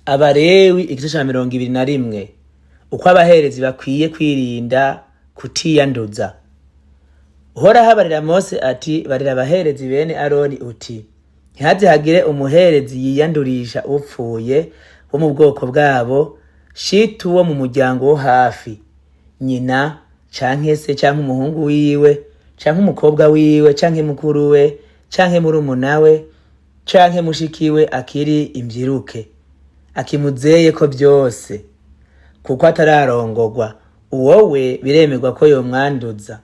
Abalewi igice ca 21. Uko abaherezi bakwiye kwirinda kutiyanduza. Uhoraho abarira Mose ati: "Barira abaherezi bene Aroni uti: Ntihaze hagire umuherezi yiyandurisha upfuye wo mu bwoko bwabo, shitu wo mu muryango wo hafi, nyina canke se canke umuhungu wiwe canke umukobwa wiwe canke mukuru we canke murumuna we canke mushikiwe akiri imvyiruke, akimuzeyeko vyose, kuko atararongogwa. Uwo we biremerwa ko yomwanduza.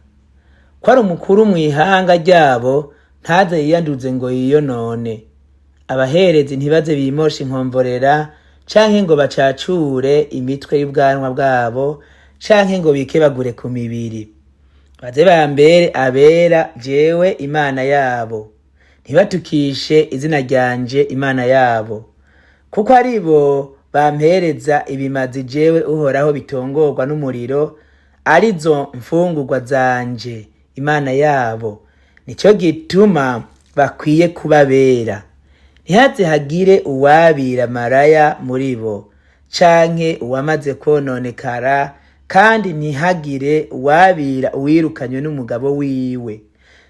Ko ari umukuru mw'ihanga ryabo, ntaze yiyanduze ngo yiyonone. Abaherezi ntibaze bimoshe inkomvorera canke ngo bacacure imitwe y'ubwanwa bwabo canke ngo bikebagure ku mibiri. Baze bambere abera jewe Imana yabo. Ntibatukishe izina ryanje Imana yabo, kuko ari bo bampereza ibimazi jewe Uhoraho bitongorwa n'umuriro, arizo mfungurwa zanje Imana yabo. Nico gituma bakwiye kuba bera. Ntihaze hagire uwabira maraya muri bo canke uwamaze kwononekara, kandi ntihagire uwabira uwirukanywe n'umugabo wiwe,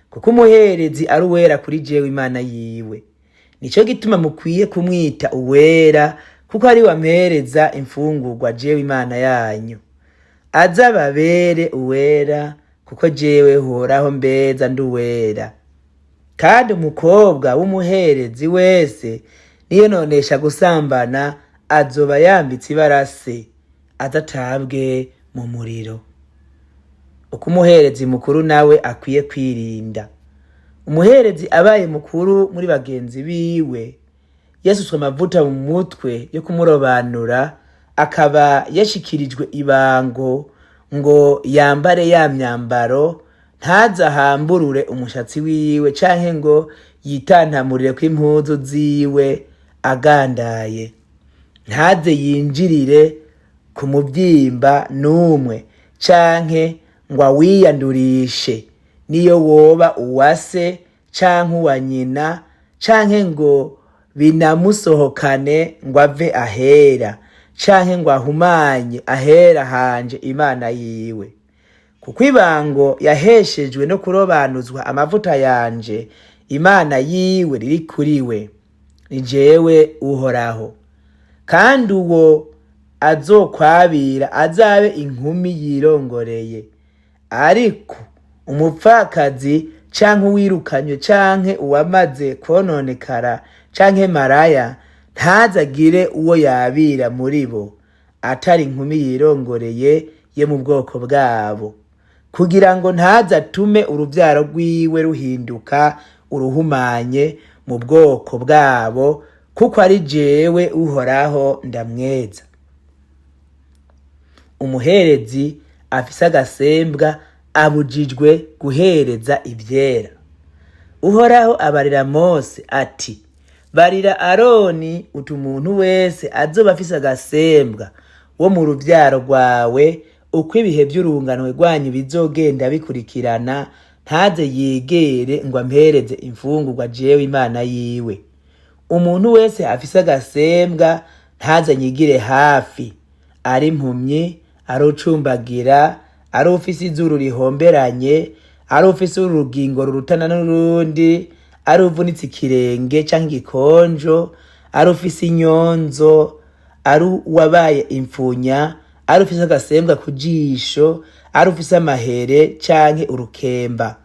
kuko umuherezi ari uwera kuri jewe Imana yiwe. Nico gituma mukwiye kumwita uwera, kuko ari we ampereza imfungurwa jewe Imana yanyu. Aze ababere uwera, kuko jewe Uhoraho mbeza ndi uwera. Kandi umukobwa w'umuherezi wese niyononesha gusambana, azoba yambitse ibara se, aze atabwe mu muriro." Uko umuherezi mukuru nawe akwiye kwirinda. Umuherezi abaye mukuru muri bagenzi biwe, yasutswe amavuta mu mutwe yo kumurobanura, akaba yashikirijwe ibango ngo yambare ya myambaro, ntaze ahamburure umushatsi wiwe canke ngo yitantamurire kw'impuzu ziwe agandaye. Ntaze yinjirire ku muvyimba n'umwe canke ngo awiyandurishe, niyo woba uwase canke uwa nyina, canke ngo binamusohokane ngo ave ahera, canke ngo ahumanye ahera hanje Imana yiwe, kuko ibango yaheshejwe no kurobanuzwa amavuta yanje Imana yiwe riri kuri we. Ni jewe Uhoraho. Kandi uwo azokwabira azabe inkumi yirongoreye, ariko umupfakazi canke uwirukanywe canke uwamaze kwononekara canke maraya, ntaze agire uwo yabira muri bo atari inkumi yirongoreye yo mu bwoko bwabo, kugira ngo ntaze atume uruvyaro rwiwe ruhinduka uruhumanye mu bwoko bwabo, kuko ari jewe Uhoraho ndamweza. Umuherezi afise agasembwa abujijwe guhereza ivyera. Uhoraho abarira Mose ati: "Barira Aroni uti: Umuntu wese azoba afise agasembwa wo mu ruvyaro rwawe, uko ibihe vy'urunganwe rwanyu bizogenda bikurikirana, ntaze yegere ngo ampereze imfungurwa jewe Imana yiwe. Umuntu wese afise agasembwa ntaze anyigire hafi, ari impumyi, ari ucumbagira, ari ufise izuru rihomberanye, ari ufise urugingo rurutana n'urundi, ari uvunitse ikirenge canke igikonjo, ari ufise inyonzo, ari uwabaye imfunya, ari ufise agasembwa ku jisho, ari ufise amahere canke urukemba,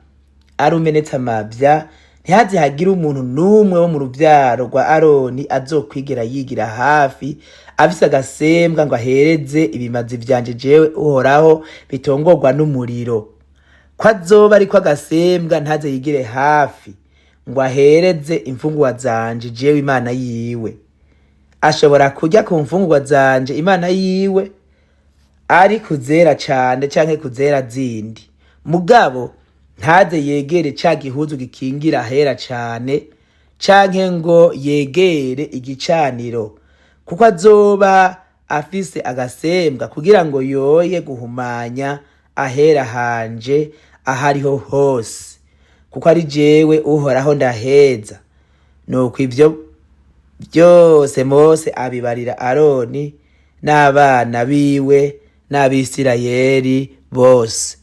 ari umenetse amavya. Ntihaze hagire umuntu n'umwe wo mu ruvyaro rwa Aroni azokwigera yigira hafi afise agasembwa ngo ahereze ibimazi vyanje jewe Uhoraho bitongorwa n'umuriro. Ko azoba ariko agasembwa, ntaze yigire hafi ngo ahereze imfungurwa zanje jewe Imana yiwe. Ashobora kurya ku mfungurwa zanje Imana yiwe, ari kuzera cane canke kuzera zindi, mugabo ntaze yegere ca gihuzu gikingira ahera cane canke ngo yegere igicaniro, kuko azoba afise agasembwa, kugira ngo yoye guhumanya ahera hanje ahariho hose, kuko ari jewe Uhoraho ndaheza." Nuko ivyo Byose Mose abibarira Aroni n'abana biwe n'Abisirayeli bose.